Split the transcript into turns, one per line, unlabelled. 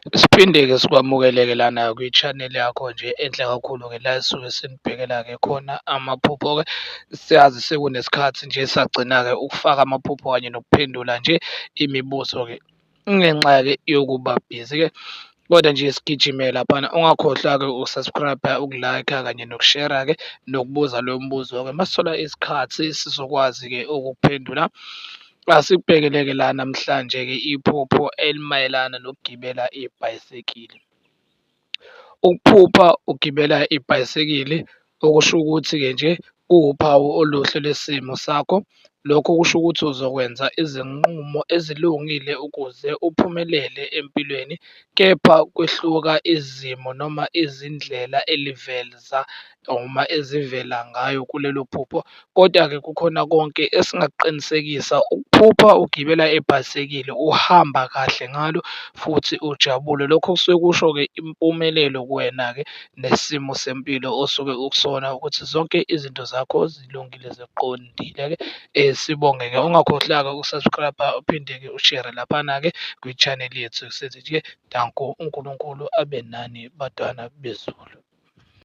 Siphinde-ke sikwamukele-ke lana kwi-channel yakho nje enhle kakhulu-ke la esisuke sinibhekela-ke khona amaphupho-ke. Siyazi sekunesikhathi nje sagcina-ke ukufaka amaphupho kanye nokuphendula nje imibuzo-ke ngenxa-ke yokuba busy-ke kodwa nje sigijime laphana. Ungakhohlwa-ke uku-subscribe-a, uku-like-a kanye nokushera-ke nokubuza loyo mbuzo-ke. Masithola isikhathi sizokwazi-ke ukukuphendula. Asikubhekele-ke la namhlanje-ke iphupho elimayelana nokugibela ibhayisekili. Ukuphupha ugibela ibhayisekili okusho ukuthi-ke nje kuwuphawu oluhle lwesimo sakho. Lokho kusho ukuthi uzokwenza izinqumo ezilungile ukuze uphumelele empilweni, kepha kwehluka izimo noma izindlela eliveza noma ezivela ngayo kulelo phupho. Kodwa-ke kukhona konke esingakuqinisekisa ukuphupha ugibela ibhayisekili uhamba kahle ngalo futhi ujabule. Lokho kusuke kusho-ke impumelelo kuwena-ke nesimo sempilo osuke ukusona ukuthi zonke izinto zakho zilungile ziqondile-ke. Sibonge-ke ungakhohlwa-ke uku-subscribe-a uphinde-ke ushere laphana-ke kwi-channel yethu. Sithi nje danko, uNkulunkulu abe nani bantwana bezulu.